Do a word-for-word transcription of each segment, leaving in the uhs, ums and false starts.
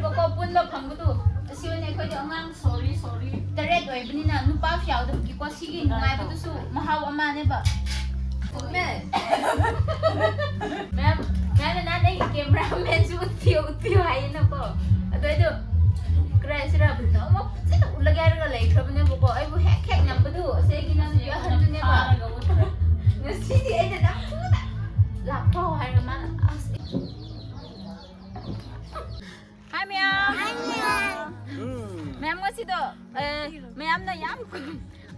ꯀꯣ ꯄꯨꯟꯕ ꯐꯪꯕꯗꯨ꯫ ꯑꯁꯤ ꯑꯣꯏꯅ ꯑꯩꯈꯣꯏꯗꯤ ꯑꯉꯥꯡ ꯁꯣꯔꯤ ꯁꯣꯔꯤ ꯇꯔꯦꯠ ꯑꯣꯏꯕꯅꯤꯅ ꯅꯨꯄꯥꯁꯨ ꯌꯥꯎꯗꯕꯒꯤꯀꯣ ꯁꯤꯒꯤ ꯅꯨꯡꯉꯥꯏꯕꯗꯨꯁꯨ ꯃꯍꯥꯎ ꯑꯃꯅꯦꯕ꯫ ꯆꯨꯝꯃꯦ꯫ ꯃꯌꯥꯝ ꯃꯌꯥꯝꯅ ꯅꯍꯥꯟ ꯑꯩꯒꯤ ꯀꯦꯃꯦꯔꯥꯃꯦꯟꯁꯨ ꯎꯠꯄꯤꯌꯨ ꯎꯠꯄꯤꯌꯨ ꯍꯥꯏꯌꯦꯅꯀꯣ꯫ ꯑꯗꯣ ꯑꯩꯗꯣ ꯀꯔꯤ ꯍꯥꯏꯁꯤꯔꯥ ꯅꯣꯡꯃ ꯐꯖꯅ ꯎꯠꯂꯒꯦ ꯍꯥꯏꯔꯒ ꯂꯩꯈ꯭ꯔꯕꯅꯦꯕꯀꯣ꯫ ꯑꯩꯕꯨ ꯍꯦꯛ ꯍꯦꯛ ꯅꯝꯕꯗꯨ ꯑꯁꯤ ꯑꯩꯒꯤ ꯅꯝꯕꯤ ꯑꯍꯟꯗꯨꯅꯦꯕ꯫ ꯉꯁꯤꯗꯤ ꯑꯩꯅ ꯅꯝꯐꯨꯗ ꯂꯥꯛꯈ꯭ꯔꯣ ꯍꯥꯏꯔꯒ ꯃꯥꯅ ꯑꯁ ꯍꯥꯏ ꯃꯌꯥꯝ꯫ ꯃꯌꯥꯝ ꯉꯁꯤꯗꯣ ꯑꯦ, ꯃꯌꯥꯝꯅ ꯌꯥꯝ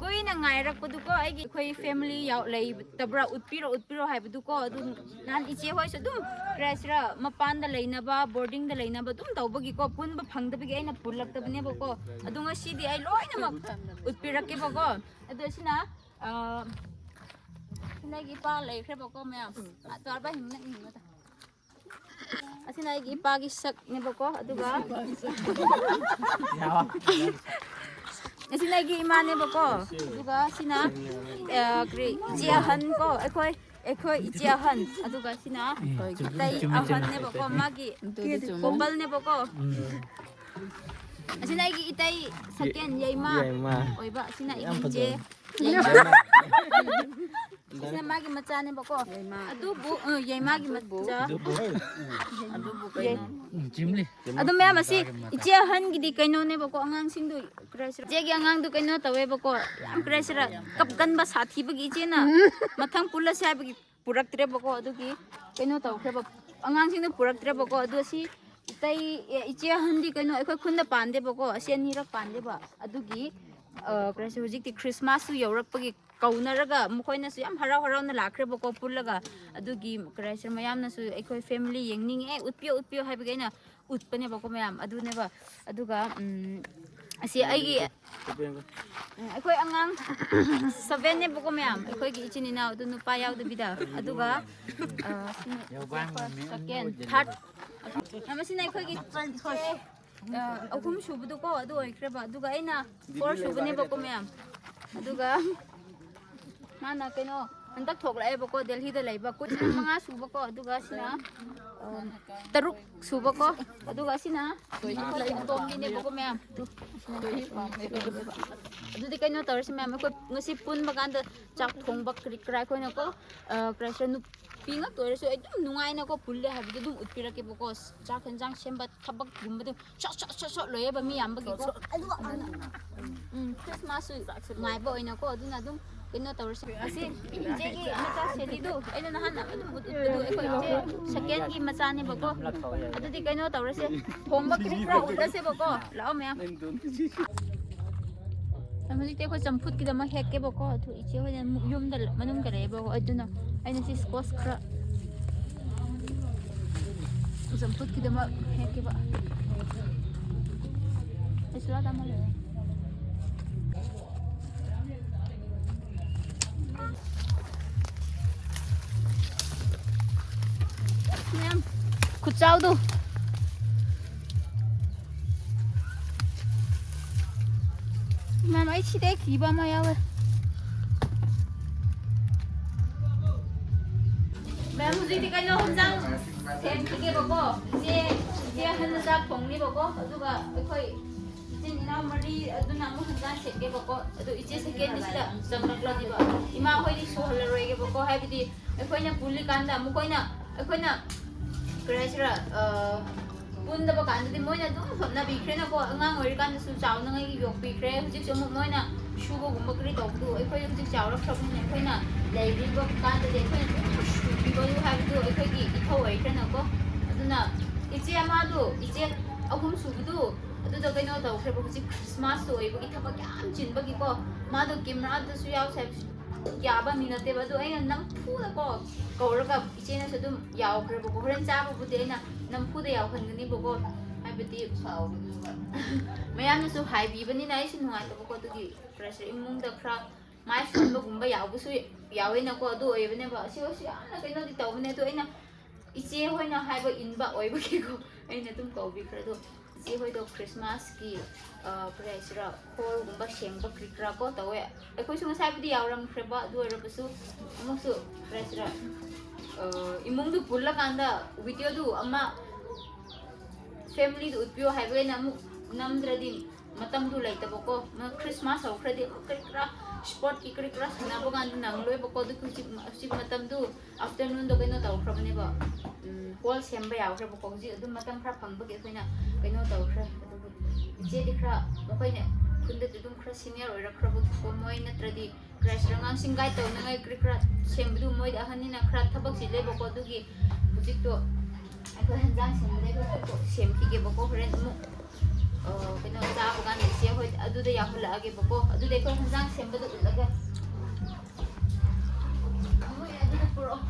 ꯀꯨꯏꯅ ꯉꯥꯏꯔꯛꯄꯗꯨꯀꯣ ꯑꯩꯒꯤ ꯑꯩꯈꯣꯏ ꯐꯦꯃꯤꯂꯤ ꯌꯥꯎ ꯂꯩꯇꯕ꯭ꯔꯥ ꯎꯠꯄꯤꯔꯣ ꯎꯠꯄꯤꯔꯣ ꯍꯥꯏꯕꯗꯨꯀꯣ꯫ ꯑꯗꯨ ꯅꯍꯥꯟ ꯏꯆꯦ ꯍꯣꯏꯁꯨ ꯑꯗꯨꯝ ꯀꯔꯤ ꯍꯥꯏꯁꯤꯔꯥ ꯃꯄꯥꯟꯗ ꯂꯩꯅꯕ ꯕꯣꯔꯗꯤꯡꯗ ꯂꯩꯅꯕ ꯑꯗꯨꯝ ꯇꯧꯕꯒꯤꯀꯣ ꯄꯨꯟꯕ ꯐꯪꯗꯕꯒꯤ ꯑꯩꯅ ꯄꯨꯜꯂꯛꯇꯕꯅꯦꯕꯀꯣ꯫ ꯑꯗꯣ ꯉꯁꯤꯗꯤ ꯑꯩ ꯂꯣꯏꯅꯃꯛ ꯎꯠꯄꯤꯔꯛꯀꯦꯕꯀꯣ꯫ ꯑꯗꯣ ꯁꯤꯅ ꯑ, ꯁꯤꯅ ꯑꯩꯒꯤ ꯏꯄꯥ ꯂꯩꯈ꯭ꯔꯦꯕꯀꯣ ꯃꯌꯥꯝ꯫ ꯑ, ꯇꯣꯔꯕ ꯍꯤꯡꯅ ꯍꯤꯡꯅꯗ꯫ ꯑꯁꯤꯅ ꯑꯩꯒꯤ ꯏꯄꯥꯒꯤ ꯁꯛꯅꯦꯕꯀꯣ꯫ ꯑꯗꯨꯒ ꯑꯁꯤꯅ ꯑꯩꯒꯤ ꯏꯃꯥꯅꯦꯕꯀꯣ꯫ ꯑꯗꯨꯒ ꯁꯤꯅ ꯑ, ꯀꯔꯤ ꯏꯆꯦ ꯑꯍꯟ ꯀꯣ ꯑꯩꯈꯣꯏ ꯑꯩꯈꯣꯏ ꯏꯆꯦ ꯑꯍꯟ꯫ ꯑꯗꯨꯒ ꯁꯤꯅ ꯏꯇꯩ ꯑꯍꯟꯅꯦꯕꯀꯣ ꯃꯥꯒꯤ ꯀꯣꯄꯜꯅꯦꯕꯀꯣ꯫ ꯑꯁꯤꯅ ꯑꯩꯒꯤ ꯏꯇꯩ ꯁꯀꯦꯟ ꯌꯩꯃ ꯌꯩꯃ꯫ ꯑꯣꯏꯕ ꯑꯁꯤꯅ ꯌꯥꯝ ꯑꯩꯒꯤ ꯏꯆꯦ ꯐꯖꯩ꯫ ꯌꯩꯃ꯫ ꯑꯁꯤꯅ ꯃꯥꯒꯤ ꯃꯆꯥꯅꯦꯕꯀꯣ꯫ ꯑꯗꯨꯕꯨ ꯑ, ꯌꯩꯃꯥꯒꯤ ꯃꯆꯥ꯫ ꯑꯗꯨꯕꯨ ꯌꯩ- ꯎꯝ, ꯆꯤꯝꯂꯤ꯫ ꯑꯗꯨ ꯃꯌꯥꯝ ꯑꯁꯤ ꯏꯆꯦ ꯑꯍꯟꯒꯤꯗꯤ ꯀꯩꯅꯣꯅꯦꯕꯀꯣ ꯑꯉꯥꯡꯁꯤꯡꯗꯨ ꯀꯔꯤ ꯍꯥꯏꯁꯤꯔ ꯏꯆꯦꯒꯤ ꯑꯉꯥꯡꯗꯨ ꯀꯩꯅꯣ ꯇꯧꯋꯦꯕꯀꯣ꯫ ꯌꯥꯝ ꯀꯔꯤ ꯍꯥꯏꯁꯤꯔ ꯀꯞꯀꯟꯕ ꯁꯥꯊꯤꯕꯒꯤ ꯏꯆꯦꯅ ꯃꯊꯪ ꯄꯨꯜꯂꯁꯦ ꯍꯥꯏꯕꯒꯤ ꯄꯨꯔꯛꯇ꯭ꯔꯦꯕꯀꯣ꯫ ꯑꯗꯨꯒꯤ ꯀꯩꯅꯣ ꯇꯧꯈ꯭ꯔꯦꯕ ꯑꯉꯥꯡꯁꯤꯡꯗꯣ ꯄꯨꯔꯛꯇ꯭ꯔꯦꯕꯀꯣ꯫ ꯑꯗꯨ ꯑꯁꯤ ꯏꯇꯩ ꯑꯦ, ꯏꯆꯦ ꯑꯍꯟꯗꯤ ꯀꯩꯅꯣ ꯑꯩꯈꯣꯏ ꯈꯨꯟꯗ ꯄꯥꯟꯗꯦꯕꯀꯣ꯫ ꯑꯁꯤ ꯑꯅꯤꯔꯛ ꯄꯥꯟꯗꯦꯕ꯫ ꯑꯗꯨꯒꯤ ꯑ, ꯀꯔꯤ ꯍꯥꯏꯁꯤꯔ ꯍꯧꯖꯤꯛꯇꯤ ꯈ꯭ꯔꯤꯁꯃꯥꯁꯁꯨ ꯌꯧꯔꯛꯄꯒꯤ ꯀꯧꯅꯔꯒ ꯃꯈꯣꯏꯅꯁꯨ ꯌꯥꯝ ꯍꯔꯥꯎ ꯍꯔꯥꯎꯅ ꯂꯥꯛꯈ꯭ꯔꯦꯕꯀꯣ ꯄꯨꯜꯂꯒ꯫ ꯑꯗꯨꯒꯤ ꯀꯔꯤ ꯍꯥꯏꯁꯤꯔ ꯃꯌꯥꯝꯅꯁꯨ ꯑꯩꯈꯣꯏ ꯐꯦꯃꯤꯂꯤ ꯌꯦꯡꯅꯤꯡꯉꯦ ꯎꯠꯄꯤꯌꯣ ꯎꯠꯄꯤꯌꯣ ꯍꯥꯏꯕꯒꯤ ꯑꯩꯅ ꯎꯠꯄꯅꯦꯕꯀꯣ ꯃꯌꯥꯝ ꯑꯗꯨꯅꯦꯕ꯫ ꯑꯗꯨꯒ ꯎꯝ, ꯑꯁꯤ ꯑꯩꯒꯤ ꯎꯝ, ꯑꯩꯈꯣꯏ ꯑꯉꯥꯡ ꯁꯚꯦꯟꯅꯦꯕꯀꯣ ꯃꯌꯥꯝ ꯑꯩꯈꯣꯏꯒꯤ ꯏꯆꯤꯟ ꯏꯅꯥꯎ ꯑꯗꯨ ꯅꯨꯄꯥ ꯌꯥꯎꯗꯕꯤꯗ꯫ ꯑꯗꯨꯒ ꯑ, ꯁꯤꯅ ꯁꯦꯀꯦꯟ ꯊꯥꯔꯠ꯫ ꯃꯁꯤꯅ ꯑꯩꯈꯣꯏꯒꯤ ꯏꯆꯦ ꯑ, ꯑꯍꯨꯝ ꯁꯨꯕꯗꯨꯀꯣ ꯑꯗꯨ ꯑꯣꯏꯈ꯭ꯔꯦꯕ꯫ ꯑꯗꯨꯒ ꯑꯩꯅ ꯐꯣꯔ ꯁꯨꯕꯅꯦꯕꯀꯣ ꯃꯌꯥꯝ꯫ ꯑꯗꯨꯒ ꯃꯥꯅ ꯀꯩꯅꯣ ꯍꯟꯗꯛ ꯊꯣꯛꯂꯛꯑꯦꯕꯀꯣ ꯗꯦꯜꯍꯤꯗ ꯂꯩꯕ ꯀꯨꯟ ꯃꯉꯥ ꯁꯨꯕꯀꯣ꯫ ꯑꯗꯨꯒ ꯁꯤꯅ ꯑ, ꯇꯔꯨꯛ ꯁꯨꯕꯀꯣ, ꯑꯗꯨꯒ ꯑꯁꯤꯅ ꯑꯇꯣꯝꯕꯤꯅꯦꯕꯀꯣ ꯃꯌꯥꯝ꯫ ꯑꯗꯨꯗꯤ ꯀꯩꯅꯣ ꯇꯧꯔꯁꯤ ꯃꯌꯥꯝ, ꯑꯩꯈꯣꯏ ꯉꯁꯤ ꯄꯨꯟꯕ ꯀꯥꯟꯗ ꯆꯥꯛ ꯊꯣꯡꯕ ꯀꯔꯤ ꯀꯔꯥ ꯑꯩꯈꯣꯏꯅꯀꯣ, ꯀꯔꯤ ꯍꯥꯏꯁꯤꯔ, ꯅꯨꯄꯤ ꯉꯥꯛꯇ ꯑꯣꯏꯔꯁꯨ ꯑꯩ ꯑꯗꯨꯝ ꯅꯨꯡꯉꯥꯏꯅꯀꯣ ꯄꯨꯜꯂꯦ ꯍꯥꯏꯕꯗꯣ ꯑꯗꯨꯝ ꯎꯠꯄꯤꯔꯛꯀꯦꯕꯀꯣ꯫ ꯆꯥꯛ ꯍꯦꯟꯖꯥꯡ ꯁꯦꯝꯕ ꯊꯕꯛꯀꯨꯝꯕꯗꯣ ꯁꯣꯠ ꯁꯣꯠ ꯁꯣꯠ ꯁꯣꯠ ꯂꯣꯏꯌꯦꯕ ꯃꯤ ꯌꯥꯝꯕꯒꯤꯀꯣ꯫ ꯎꯝ, ꯈ꯭ꯔꯤꯁꯃꯥꯁꯁꯨ ꯉꯥꯏꯕ ꯑꯣꯏꯅꯀꯣ, ꯑꯗꯨꯅ ꯑꯗꯨꯝ ꯀꯩꯅꯣ ꯇꯧꯔꯁꯤ꯫ ꯑꯁꯤ ꯏꯆꯦꯒꯤ ꯃꯆꯥ ꯁꯦꯂꯤꯗꯨ ꯑꯩꯅ ꯅꯍꯥꯟ ꯑꯗꯨꯝ ꯎꯠ- ꯎꯠꯄꯗꯨ ꯑꯩꯈꯣꯏ ꯏꯆꯦ ꯁꯦꯀꯦꯟꯒꯤ ꯃꯆꯥꯅꯦꯕꯀꯣ꯫ ꯑꯗꯨꯗꯤ ꯀꯩꯅꯣ ꯇꯧꯔꯁꯦ, ꯊꯣꯡꯕ ꯀꯔꯤ ꯀꯔꯥ ꯎꯠꯂꯁꯦꯕꯀꯣ꯫ ꯂꯥꯛꯑꯣ ꯃꯌꯥꯝ꯫ ꯍꯧꯖꯤꯛꯇꯤ ꯑꯩꯈꯣꯏ ꯆꯝꯐꯨꯠꯀꯤꯗꯃꯛ ꯍꯦꯛꯀꯦꯕꯀꯣ꯫ ꯑꯗꯨ ꯏꯆꯦ ꯍꯣꯏꯅ ꯑꯃꯨꯛ ꯌꯨꯝꯗ ꯃꯅꯨꯡꯗ ꯂꯩꯌꯦꯕꯀꯣ, ꯑꯗꯨꯅ ꯑꯩꯅ ꯁꯤ ꯁ꯭ꯀꯣꯁ ꯈꯔ ꯆꯝꯐꯨꯠꯀꯤꯗꯃꯛ ꯍꯦꯛꯀꯦꯕ꯫ ꯑꯩꯁꯨ ꯑꯥꯗ ꯑꯃ ꯂꯩꯔꯦ꯫ ꯃꯌꯥꯝ ꯈꯨꯠꯆꯥꯎꯗꯣ꯫ ꯃꯌꯥꯝ, ꯑꯩ ꯁꯤꯗ ꯀꯤꯕ ꯑꯃ ꯌꯥꯎꯋꯦ꯫ ꯃꯌꯥꯝ, ꯍꯧꯖꯤꯛꯇꯤ ꯀꯩꯅꯣ ꯍꯦꯟꯖꯥꯡ ꯁꯦꯝꯈꯤꯒꯦꯕꯀꯣ꯫ ꯏꯆꯦ, ꯏꯆꯦ ꯑꯍꯟꯅ ꯆꯥꯛ ꯊꯣꯡꯅꯤꯕꯀꯣ, ꯑꯗꯨꯒ ꯑꯩꯈꯣꯏ ꯏꯆꯤꯟ ꯏꯅꯥꯎ ꯃꯔꯤ ꯑꯗꯨꯅ ꯑꯃꯨꯛ ꯍꯦꯟꯖꯥꯡ ꯁꯦꯝꯒꯦꯕꯀꯣ꯫ ꯑꯗꯨ ꯏꯆꯦ ꯁꯦꯀꯦꯟꯗꯤ ꯁꯤꯗ ꯆꯪꯂꯛꯂꯅꯤꯕ꯫ ꯏꯃꯥ ꯍꯣꯏꯗꯤ ꯁꯨꯍꯜꯂꯔꯣꯏꯒꯦꯕꯀꯣ, ꯍꯥꯏꯕꯗꯤ ꯑꯩꯈꯣꯏꯅ ꯄꯨꯜꯂꯤꯀꯥꯟꯗ ꯃꯈꯣꯏꯅ, ꯑꯩꯈꯣꯏꯅ ꯀꯔꯤ ꯍꯥꯏꯁꯤꯔꯥ, ꯑ, ꯄꯨꯟꯗꯕ ꯀꯥꯟꯗꯗꯤ ꯃꯣꯏꯅ ꯑꯗꯨꯝ ꯍꯣꯠꯅꯕꯤꯈ꯭ꯔꯦꯅꯀꯣ꯫ ꯑꯉꯥꯡ ꯑꯣꯏꯔꯤꯀꯥꯟꯗꯁꯨ ꯆꯥꯎꯅꯉꯥꯏꯒꯤ ꯌꯣꯛꯄꯤꯈ꯭ꯔꯦ꯫ ꯍꯧꯖꯤꯛꯁꯨ ꯑꯃꯨꯛ ꯃꯣꯏꯅ ꯁꯨꯕꯒꯨꯝꯕ ꯀꯔꯤ ꯇꯧꯕꯗꯨ ꯑꯩꯈꯣꯏ ꯍꯧꯖꯤꯛ ꯆꯥꯎꯔꯛꯈ꯭ꯔꯕꯅꯤꯅ ꯑꯩꯈꯣꯏꯅ ꯂꯩꯔꯤꯕ ꯀꯥꯟꯗꯗꯤ ꯑꯩꯈꯣꯏꯅ ꯑꯗꯨꯝ ꯁꯨꯕꯤꯕꯗꯨ ꯍꯥꯏꯕꯗꯨ ꯑꯩꯈꯣꯏꯒꯤ ꯏꯊꯧ ꯑꯣꯏꯈ꯭ꯔꯦꯅꯀꯣ꯫ ꯑꯗꯨꯅ ꯏꯆꯦ ꯑꯃꯗꯨ, ꯏꯆꯦ ꯑꯍꯨꯝ ꯁꯨꯕꯗꯨ, ꯑꯗꯨꯗ ꯀꯩꯅꯣ ꯇꯧꯈ꯭ꯔꯦꯕ, ꯍꯧꯖꯤꯛ ꯈ꯭ꯔꯤꯁꯃꯥꯁꯁꯨ ꯑꯣꯏꯕꯒꯤ ꯊꯕꯛ ꯌꯥꯝ ꯆꯤꯟꯕꯒꯤ ꯀꯣ꯫ ꯃꯥꯗꯣ ꯀꯦꯃꯦꯔꯥꯗꯁꯨ ꯌꯥꯎꯁꯦ ꯍꯥꯏꯕꯁꯨ ꯌꯥꯕ ꯃꯤ ꯅꯠꯇꯦꯕ꯫ ꯑꯗꯣ ꯑꯩꯅ ꯅꯝꯐꯨꯗꯀꯣ ꯀꯧꯔꯒ ꯏꯆꯦꯅꯁꯨ ꯑꯗꯨꯝ ꯌꯥꯎꯈ꯭ꯔꯦꯕꯀꯣ꯫ ꯍꯣꯔꯦꯟ ꯆꯥꯕꯕꯨꯗꯤ ꯑꯩꯅ ꯅꯝꯐꯨꯗ ꯌꯥꯎꯍꯟꯒꯅꯤꯕꯀꯣ꯫ ꯍꯥꯏꯕꯗꯤ ꯁꯥꯎꯒꯅꯨꯕ꯫ ꯃꯌꯥꯝꯅꯁꯨ ꯍꯥꯏꯕꯤꯕꯅꯤꯅ ꯑꯩꯁꯨ ꯅꯨꯡꯉꯥꯏꯇꯕꯀꯣ꯫ ꯑꯗꯨꯒꯤ ꯈꯔꯁꯨ ꯏꯃꯨꯡꯗ ꯈꯔ ꯃꯥꯏ ꯁꯣꯟꯕꯒꯨꯝꯕ ꯌꯥꯎꯕꯁꯨ ꯌꯥꯎꯋꯦꯅꯀꯣ꯫ ꯑꯗꯨ ꯑꯣꯏꯕꯅꯦꯕ꯫ ꯑꯁꯤ ꯑꯣꯏꯁꯨ ꯌꯥꯝꯅ ꯀꯩꯅꯣꯗꯤ ꯇꯧꯕꯅꯦ꯫ ꯑꯗꯣ ꯑꯩꯅ ꯏꯆꯦ ꯍꯣꯏꯅ ꯍꯥꯏꯕ ꯏꯟꯕ ꯑꯣꯏꯕꯒꯤꯀꯣ, ꯑꯩꯅ ꯑꯗꯨꯝ ꯀꯧꯕꯤꯈ꯭ꯔꯦ꯫ ꯑꯗꯣ ꯏꯆꯦ ꯍꯣꯏꯗꯣ ꯈ꯭ꯔꯤꯁꯃꯥꯁꯀꯤ, ꯑ, ꯀꯔꯤ ꯍꯥꯏꯁꯤꯔꯥ, ꯍꯣꯜꯒꯨꯝꯕ ꯁꯦꯡꯕ ꯀꯔꯤ ꯀꯔꯥ ꯀꯣ ꯇꯧꯋꯦ꯫ ꯑꯩꯈꯣꯏꯁꯨ ꯉꯁꯥꯏꯕꯨꯗꯤ ꯌꯥꯎꯔꯝꯈ꯭ꯔꯦꯕ, ꯑꯗꯨ ꯑꯣꯏꯔꯕꯁꯨ ꯑꯃꯨꯛꯁꯨ, ꯀꯔꯤ ꯍꯥꯏꯁꯤꯔꯥ, ꯏꯃꯨꯡꯗꯨ ꯄꯨꯜꯂꯀꯥꯟꯗ ꯚꯤꯗꯤꯑꯣꯗꯨ ꯑꯃ ꯐꯦꯃꯤꯂꯤꯗꯨ ꯎꯠꯄꯤꯌꯣ ꯍꯥꯏꯕꯒꯤ ꯑꯩꯅ ꯑꯃꯨꯛ ꯅꯝꯗ꯭ꯔꯗꯤ ꯃꯇꯝꯗꯨ ꯂꯩꯇꯕꯀꯣ꯫ ꯈ꯭ꯔꯤꯁꯃꯥꯁ ꯍꯧꯈ꯭ꯔꯗꯤ ꯑꯃꯨꯛ ꯀꯔꯤ ꯀꯔꯥ ꯁ꯭ꯄꯣꯔꯠꯀꯤ ꯀꯔꯤ ꯀꯔꯥ ꯁꯥꯟꯅꯕ ꯀꯥꯟꯗ ꯅꯪꯂꯣꯏꯕꯀꯣ꯫ ꯑꯗꯨ ꯍꯧꯖꯤꯛ ꯍꯧꯖꯤꯛ ꯃꯇꯝꯗꯨ ꯑꯥꯐꯇꯔꯅꯨꯟꯗꯣ ꯀꯩꯅꯣ ꯇꯧꯈ꯭ꯔꯕꯅꯦꯕ, ꯍꯣꯜ ꯁꯦꯝꯕ ꯌꯥꯈ꯭ꯔꯕꯀꯣ꯫ ꯍꯧꯖꯤꯛ ꯑꯗꯨꯝ ꯃꯇꯝ ꯈꯔ ꯐꯪꯕꯒꯤ ꯑꯩꯈꯣꯏꯅ ꯀꯩꯅꯣ ꯇꯧꯈ꯭ꯔꯦ꯫ ꯑꯗꯨꯕꯨ ꯏꯆꯦꯗꯤ ꯈꯔ ꯃꯈꯣꯏꯅ ꯈꯨꯟꯗꯗꯤ ꯑꯗꯨꯝ ꯈꯔ ꯁꯤꯅꯤꯌꯔ ꯑꯣꯏꯔꯛꯈ꯭ꯔꯕꯀꯣ꯫ ꯃꯣꯏ ꯅꯠꯇ꯭ꯔꯗꯤ ꯀ꯭ꯔꯥꯏꯁꯤꯗ ꯑꯉꯥꯡꯁꯤꯡ ꯒꯥꯏꯗ ꯇꯧꯅꯉꯥꯏ ꯀꯔꯤ ꯀꯔꯥ ꯁꯦꯝꯕꯗꯨ ꯃꯣꯏꯗꯤ ꯑꯍꯟꯅꯤꯅ ꯈꯔ ꯊꯕꯛ ꯆꯤꯜꯂꯦꯕꯀꯣ꯫ ꯑꯗꯨꯒꯤ ꯍꯧꯖꯤꯛꯇꯣ ꯑꯩꯈꯣꯏ ꯍꯦꯟꯖꯥꯡ ꯁꯦꯝꯕꯗ ꯑꯩꯈꯣꯏ ꯁꯦꯝꯈꯤꯒꯦꯕꯀꯣ꯫ ꯍꯣꯔꯦꯟ ꯑꯃꯨꯛ ꯀꯩꯅꯣ ꯆꯥꯕ ꯀꯥꯟꯗ ꯏꯆꯦ ꯍꯣꯏ ꯑꯗꯨꯗ ꯌꯥꯎꯍꯜꯂꯛꯑꯒꯦꯕꯀꯣ꯫ ꯑꯗꯨꯗꯤ ꯑꯩꯈꯣꯏ ꯍꯦꯟꯖꯥꯡ ꯁꯦꯝꯕꯗ ꯎꯠꯂꯒꯦ꯫ ꯍꯣꯏ, ꯑꯗꯨꯗ ꯄꯨꯔꯛꯑꯣ꯫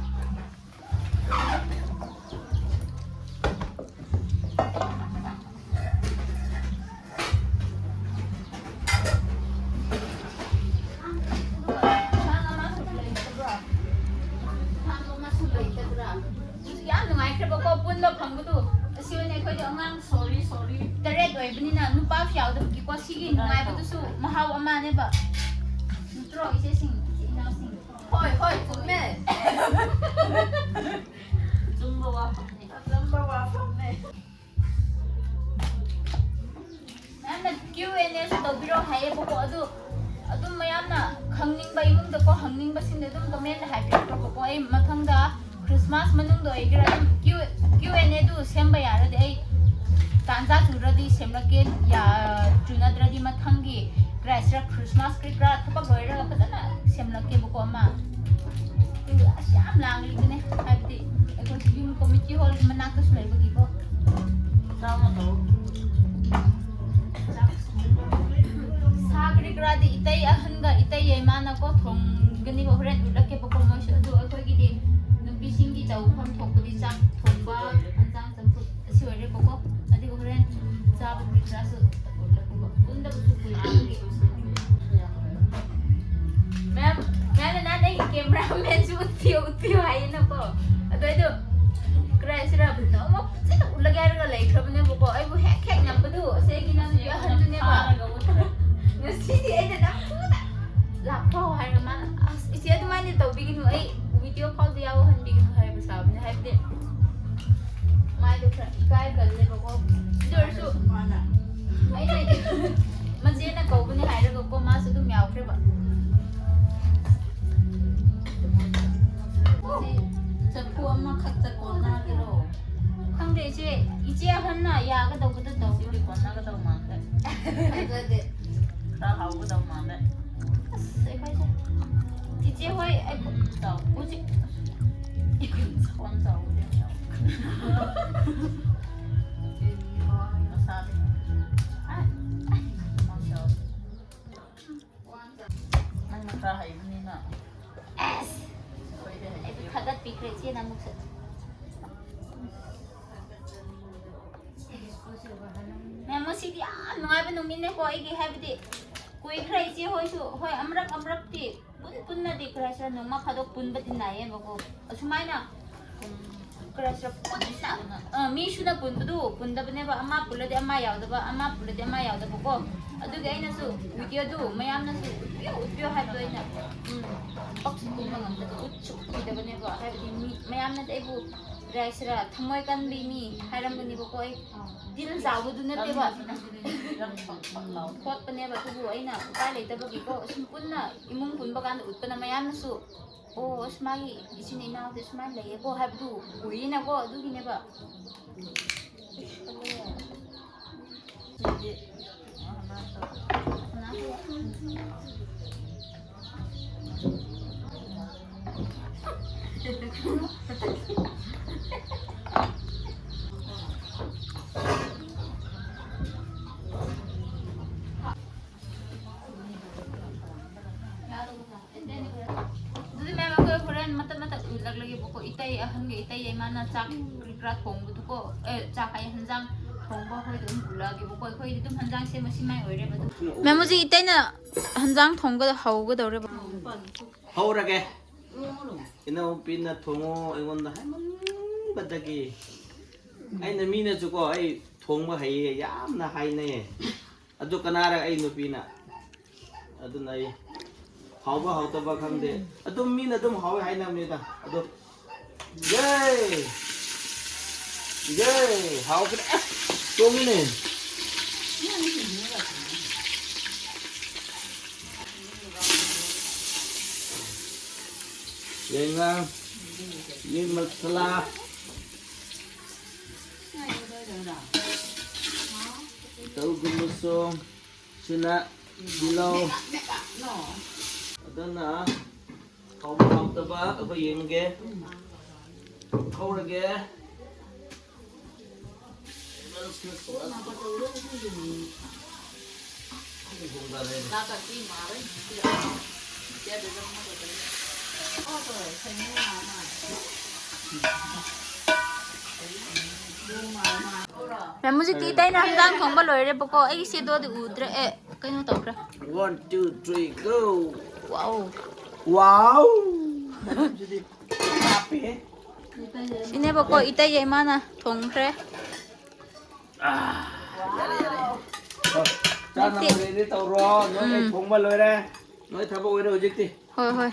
ꯌꯥꯝ ꯅꯨꯡꯉꯥꯏꯈ꯭ꯔꯦꯕꯀꯣ ꯄꯨꯟꯕ ꯐꯪꯕꯗꯨ꯫ ꯑꯁꯤ ꯑꯣꯏꯅ ꯑꯩꯈꯣꯏꯗꯤ ꯑꯉꯥꯡ ꯁꯣꯔꯤ ꯁꯣꯔꯤ ꯇꯔꯦꯠ ꯑꯣꯏꯕꯅꯤꯅ ꯅꯨꯄꯥꯁꯨ ꯌꯥꯎꯗꯕꯒꯤꯀꯣ ꯁꯤꯒꯤ ꯅꯨꯡꯉꯥꯏꯕꯗꯨꯁꯨ ꯃꯍꯥꯎ ꯑꯃꯅꯦꯕ꯫ ꯅꯠꯇ꯭ꯔꯣ ꯏꯆꯦꯁꯤꯡ, ꯏꯆꯤꯟ ꯏꯅꯥꯎꯁꯤꯡ? ꯍꯣꯏ ꯍꯣꯏ ꯆꯨꯝꯃꯦ꯫ ꯑꯆꯨꯝꯕ ꯋꯥꯐꯝꯅꯦ꯫ ꯑꯆꯨꯝꯕ ꯋꯥꯐꯝꯅꯦ꯫ ꯃꯌꯥꯝꯅ Q and Aꯁꯨ ꯇꯧꯕꯤꯔꯣ ꯍꯥꯏꯌꯦꯕꯀꯣ꯫ ꯑꯗꯨ ꯑꯗꯨꯝ ꯃꯌꯥꯝꯅ ꯈꯪꯅꯤꯡꯕ ꯏꯃꯨꯡꯗꯀꯣ ꯍꯪꯅꯤꯡꯕꯁꯤꯡꯗ ꯑꯗꯨꯝ ꯀꯃꯦꯟꯗ ꯍꯥꯏꯕꯤꯔꯛꯄꯀꯣ꯫ ꯑꯩ ꯃꯊꯪꯗ ꯈ꯭ꯔꯤꯁꯃꯥꯁ ꯃꯅꯨꯡꯗ ꯑꯣꯏꯒꯦꯔꯥ ꯑꯗꯨꯝ Q Q and Aꯗꯨ ꯁꯦꯝꯕ ꯌꯥꯔꯗꯤ ꯑꯩ ꯇꯥꯟꯖꯥ ꯆꯨꯔꯗꯤ ꯁꯦꯝꯂꯛꯀꯦ꯫ ꯆꯨꯅꯗ꯭ꯔꯗꯤ ꯃꯊꯪꯒꯤ ꯀ꯭ꯔꯥꯏꯁꯤꯗ ꯈ꯭ꯔꯤꯁꯃꯥꯁ ꯀꯔꯤ ꯀꯔꯥ ꯊꯕꯛ ꯂꯣꯏꯔꯒ ꯐꯖꯅ ꯁꯦꯝꯂꯛꯀꯦꯕꯀꯣ ꯑꯃ꯫ ꯑꯗꯨ ꯑꯁ ꯌꯥꯝ ꯂꯥꯡꯂꯤꯕꯅꯦ, ꯍꯥꯏꯕꯗꯤ ꯑꯩꯈꯣꯏ ꯌꯨꯝ ꯀꯝꯃ꯭ꯌꯨꯅꯤꯇꯤ ꯍꯣꯜꯒꯤ ꯃꯅꯥꯛꯇꯁꯨ ꯂꯩꯕꯒꯤꯀꯣ꯫ ꯆꯥꯎꯅ ꯇꯧ꯫ ꯁꯥ ꯀꯔꯤ ꯀꯔꯥꯗꯤ ꯏꯇꯩ ꯑꯍꯟꯒ ꯏꯇꯩ ꯌꯥꯏꯃꯥꯅꯀꯣ ꯊꯣꯡꯒꯅꯤꯕ, ꯍꯣꯔꯦꯟ ꯎꯠꯂꯛꯀꯦꯕꯀꯣ ꯃꯣꯏꯁꯨ꯫ ꯑꯗꯨ ꯑꯩꯈꯣꯏꯒꯤꯗꯤ ꯅꯨꯄꯤꯁꯤꯡꯒꯤ ꯇꯧꯐꯝ ꯊꯣꯛꯄꯗꯤ ꯆꯥꯛ ꯊꯣꯡꯕ, ꯍꯦꯟꯖꯥꯡ ꯆꯝꯐꯨꯠ ꯑꯁꯤ ꯑꯣꯏꯔꯦꯕꯀꯣ꯫ ꯑꯗꯨꯒ ꯍꯣꯔꯦꯟ ꯆꯥꯕ ꯀꯔꯤ ꯀꯔꯥꯁꯨ ꯎꯠꯂꯛꯀꯦꯕ꯫ ꯄꯨꯟꯗꯕꯁꯨ ꯀꯨꯏꯔꯦ ꯑꯗꯨꯒꯤ꯫ ꯃꯦꯝ, ꯃꯦꯝꯅ ꯅꯍꯥꯟ ꯑꯩꯒꯤ ꯀꯦꯃꯦꯔꯥꯃꯦꯟꯁꯨ ꯎꯠꯄꯤꯌꯨ, ꯎꯠꯄꯤꯌꯨ ꯍꯥꯏꯌꯦꯅꯀꯣ꯫ ꯑꯗꯣ ꯑꯩꯗꯣ ꯀꯔꯤ ꯍꯥꯏꯁꯤꯔꯥ, ꯅꯣꯡꯃ ꯐꯖꯅ ꯎꯠꯂꯒꯦ ꯍꯥꯏꯔꯒ ꯂꯩꯈ꯭ꯔꯕꯅꯦꯕꯀꯣ꯫ ꯑꯩꯕꯨ ꯍꯦꯛ ꯍꯦꯛ ꯅꯝꯕꯗꯨ ꯑꯁꯤ ꯑꯩꯒꯤ ꯏꯅꯥꯎꯅꯨꯄꯤ ꯑꯍꯟꯗꯨꯅꯦꯕ꯫ ꯉꯁꯤꯗꯤ ꯑꯩꯅ ꯅꯝꯐꯨꯗ ꯂꯥꯛꯈ꯭ꯔꯣ ꯍꯥꯏꯔꯒ ꯃꯥꯅ, "ꯑꯁ ꯏꯆꯦ ꯑꯗꯨꯃꯥꯏꯅ ꯇꯧꯕꯤꯒꯅꯨ, ꯑꯩ ꯚꯤꯗꯤꯑꯣ ꯐꯥꯎꯗꯤ ꯌꯥꯎꯍꯟꯕꯤꯒꯅꯨ ꯍꯥꯏꯕ ꯁꯥꯕꯅꯦ, ꯍꯥꯏꯕꯗꯤ ꯃꯥꯏꯗꯣ ꯈꯔ ꯏꯀꯥꯏꯒꯜꯂꯦꯕꯀꯣ꯫ ꯑꯗꯨ ꯑꯣꯏꯔꯁꯨ ꯑꯩꯅ ꯃꯆꯦꯅ ꯀꯧꯕꯅꯦ ꯍꯥꯏꯔꯒꯀꯣ, ꯃꯥꯁꯨ ꯑꯗꯨꯝ ꯌꯥꯎꯈ꯭ꯔꯦꯕ꯫ ꯆꯐꯨ ꯑꯃꯈꯛꯇ ꯀꯣꯟꯅꯒꯦꯔꯣ? ꯈꯪꯗꯦ ꯏꯆꯦ, ꯏꯆꯦ ꯑꯍꯟꯅ ꯌꯥꯒꯗꯧꯕꯗ ꯇꯧ꯫ ꯁꯤꯗꯤ ꯀꯣꯟꯅꯒꯗꯧ ꯃꯥꯟꯗꯦ꯫ ꯐꯖꯗꯦ꯫ ꯈꯔ ꯍꯥꯎꯒꯗꯧ ꯃꯥꯟꯗꯦ꯫ ꯑꯁ, ꯑꯩꯈꯣꯏꯁꯦ ꯆꯤꯆꯦ ꯍꯣꯏ, ꯑꯩꯈꯣꯏ ꯆꯥꯎ-, ꯍꯧꯖꯤꯛ ꯀꯣꯟ ꯆꯥꯎꯕꯗꯤ ꯌꯥꯝ ꯌꯥꯎ꯫ ꯃꯁꯥꯗꯤ꯫ ꯑ, ꯑ꯫ ꯀꯣꯟ ꯆꯥꯎ꯫ ꯅꯪꯅ ꯈꯔ ꯍꯩꯕꯅꯤꯅ꯫ ꯑꯁ! ꯑꯩꯈꯣꯏꯗꯤ ꯍꯩꯇꯦ꯫ ꯑꯩꯕꯨ ꯊꯥꯒꯠꯄꯤꯈ꯭ꯔꯦ ꯏꯆꯦꯅ ꯑꯃꯨꯛꯁꯨ꯫ ꯃꯦꯝ, ꯉꯁꯤꯗꯤ ꯌꯥꯝ ꯅꯨꯡꯉꯥꯏꯕ ꯅꯨꯃꯤꯠꯅꯦꯀꯣ ꯑꯩꯒꯤ, ꯍꯥꯏꯕꯗꯤ ꯀꯨꯏꯈ꯭ꯔꯦ ꯏꯆꯦ ꯍꯣꯏꯁꯨ꯫ ꯍꯣꯏ, ꯑꯃꯔꯛ ꯑꯃꯔꯛꯇꯤ ꯄꯨꯟ ꯄꯨꯟꯅꯗꯤ ꯀꯔꯤ ꯍꯥꯏꯁꯤꯔꯥ, ꯅꯣꯡꯃ ꯐꯥꯗꯣꯛ ꯄꯨꯟꯕꯗꯤ ꯅꯥꯏꯌꯦꯕꯀꯣ꯫ ꯑꯁꯨꯃꯥꯏꯅ, ꯎꯝ, ꯀꯔꯤ ꯍꯥꯏꯁꯤꯔꯥ, ꯄꯨꯟꯅ, ꯑ, ꯃꯤ ꯁꯨꯅ ꯄꯨꯟꯕꯗꯨ ꯄꯨꯟꯗꯕꯅꯦꯕ, ꯑꯃ ꯄꯨꯜꯂꯗꯤ ꯑꯃ ꯌꯥꯎꯗꯕ, ꯑꯃ ꯄꯨꯜꯂꯗꯤ ꯑꯃ ꯌꯥꯎꯗꯕꯀꯣ꯫ ꯑꯗꯨꯒꯤ ꯑꯩꯅꯁꯨ ꯚꯤꯗꯤꯑꯣꯗꯨ ꯃꯌꯥꯝꯅꯁꯨ ꯎꯠꯄꯤꯌꯨ, ꯎꯠꯄꯤꯌꯨ ꯍꯥꯏꯕꯗꯣ ꯑꯩꯅ, ꯎꯝ, ꯄꯛꯁꯨ ꯎꯠꯄ ꯉꯝꯗꯕ, ꯎꯠꯁꯨ ꯎꯠꯄꯤꯗꯕꯅꯦꯕ꯫ ꯍꯥꯏꯕꯗꯤ ꯃꯤ ꯃꯌꯥꯝꯅꯗꯤ ꯑꯩꯕꯨ ꯀꯔꯤ ꯍꯥꯏꯁꯤꯔꯥ, ꯊꯃꯣꯏ ꯀꯟꯕꯤ ꯃꯤ ꯍꯥꯏꯔꯝꯒꯅꯤꯕꯀꯣ꯫ ꯑꯩ ꯗꯤꯜ ꯆꯥꯎꯕꯗꯨ ꯅꯠꯇꯦꯕ꯫ ꯈꯣꯠꯄꯅꯦꯕ, ꯑꯗꯨꯕꯨ ꯑꯩꯅ ꯎꯄꯥꯏ ꯂꯩꯇꯕꯒꯤꯀꯣ, ꯁꯨꯝ ꯄꯨꯟꯅ ꯏꯃꯨꯡ ꯄꯨꯟꯕ ꯀꯥꯟꯗ ꯎꯠꯄꯅ ꯃꯌꯥꯝꯅꯁꯨ, "ꯑꯣ, ꯑꯁ, ꯃꯥꯒꯤ ꯏꯆꯤꯟ ꯏꯅꯥꯎꯗꯤ ꯁꯨꯃꯥꯏꯅ ꯂꯩꯌꯦꯀꯣ" ꯍꯥꯏꯕꯗꯨ ꯎꯏꯅꯀꯣ, ꯑꯗꯨꯒꯤꯅꯦꯕ꯫ ꯑꯗꯨꯗꯤ ꯃꯦꯝ, ꯑꯩꯈꯣꯏ ꯍꯣꯔꯦꯟ ꯃꯇꯠ ꯃꯇꯠ ꯎꯠꯂꯛꯂꯒꯦꯕꯀꯣ꯫ ꯏꯇꯩ ꯑꯍꯟꯒ ꯏꯇꯩ ꯏꯃꯥꯅ ꯆꯥꯛ ꯀꯔꯤ ꯀꯔꯥ ꯊꯣꯡꯕꯗꯨꯀꯣ, ꯑꯦ, ꯆꯥꯛ ꯍꯥꯏ, ꯍꯦꯟꯖꯥꯡ ꯊꯣꯡꯕ ꯑꯩꯈꯣꯏꯗ ꯑꯗꯨꯝ ꯎꯠꯂꯛꯑꯒꯦꯕꯀꯣ꯫ ꯑꯩꯈꯣꯏꯗꯤ ꯑꯗꯨꯝ ꯍꯦꯟꯖꯥꯡ ꯁꯦꯝꯕ ꯁꯤꯃꯥꯏ ꯑꯣꯏꯔꯦꯕ ꯑꯗꯨ꯫ ꯃꯦꯝ, ꯍꯧꯖꯤꯛ ꯏꯇꯩꯅ ꯍꯦꯟꯖꯥꯡ ꯊꯣꯡꯒ ꯍꯧꯒꯗꯧꯔꯦꯕ꯫ ꯍꯧꯔꯒꯦ꯫ ꯏꯅꯥꯎꯄꯤꯅ ꯊꯣꯡꯉꯣ ꯑꯩꯉꯣꯟꯗ ꯍꯥꯏꯃꯟꯕꯗꯒꯤ꯫ ꯑꯩꯅ, ꯃꯤꯅꯁꯨꯀꯣ ꯑꯩ ꯊꯣꯡꯕ ꯍꯩꯌꯦ ꯌꯥꯝꯅ ꯍꯥꯏꯅꯩꯌꯦ꯫ ꯑꯗꯨ ꯀꯅꯥꯔ ꯑꯩ ꯅꯨꯄꯤꯅ꯫ ꯑꯗꯨꯅ ꯑꯩ ꯍꯥꯎꯕ ꯍꯥꯎꯇꯕ ꯈꯪꯗꯦ, ꯑꯗꯨꯝ ꯃꯤꯅ ꯑꯗꯨꯝ ꯍꯥꯎꯋꯦ ꯍꯥꯏꯅꯕꯅꯤꯗ꯫ ꯑꯗꯣ ꯌꯦ! ꯌꯦ! ꯍꯥꯎꯈ꯭ꯔꯦ꯫ ꯑꯁ, ꯆꯣꯡꯉꯤꯅꯦ꯫ ꯌꯦ ꯉꯥ, ꯃꯤꯠ ꯃꯁꯂꯥ, ꯇꯧꯒꯨꯝꯕꯁꯨ ꯁꯤꯅ ꯇꯤꯜꯍꯧ꯫ ꯑꯗꯨꯅ ꯍꯥꯎꯕ ꯍꯥꯎꯇꯕ ꯑꯩꯈꯣꯏ ꯌꯦꯡꯉꯒꯦ꯫ ꯍꯧꯔꯒꯦ꯫ ꯃꯦꯝ, ꯍꯧꯖꯤꯛꯇꯤ ꯏꯇꯩꯅ ꯍꯤꯟꯖꯥꯡ ꯊꯣꯡꯕ ꯂꯣꯏꯔꯦꯕꯀꯣ꯫ ꯑꯩꯒꯤ ꯁꯦꯗꯣꯗꯤ ꯎꯗ꯭ꯔꯦ꯫ ꯑꯦ, ꯀꯩꯅꯣ ꯇꯧꯈ꯭ꯔꯦ꯫ One, two, three, go! Wow! Wow! ꯁꯤꯗꯤ ꯍꯥꯞꯄꯦꯍꯦ꯫ ꯁꯤꯅꯦꯕꯀꯣ, ꯏꯇꯩ ꯏꯃꯥꯅ ꯊꯣꯡꯈ꯭ꯔꯦ꯫ ꯑꯥ, ꯌꯥꯔꯦ, ꯌꯥꯔꯦ꯫ ꯑꯣ, ꯆꯥꯅꯕ ꯅꯠꯇꯦ꯫ Ready ꯇꯧꯔꯣ꯫ ꯅꯣꯏ ꯑꯩ ꯎꯝ꯫ ꯊꯣꯡꯕ ꯂꯣꯏꯔꯦ꯫ ꯅꯣꯏ ꯊꯕꯛ ꯑꯣꯏꯔꯦ ꯍꯧꯖꯤꯛꯇꯤ꯫ ꯍꯣꯏ, ꯍꯣꯏ꯫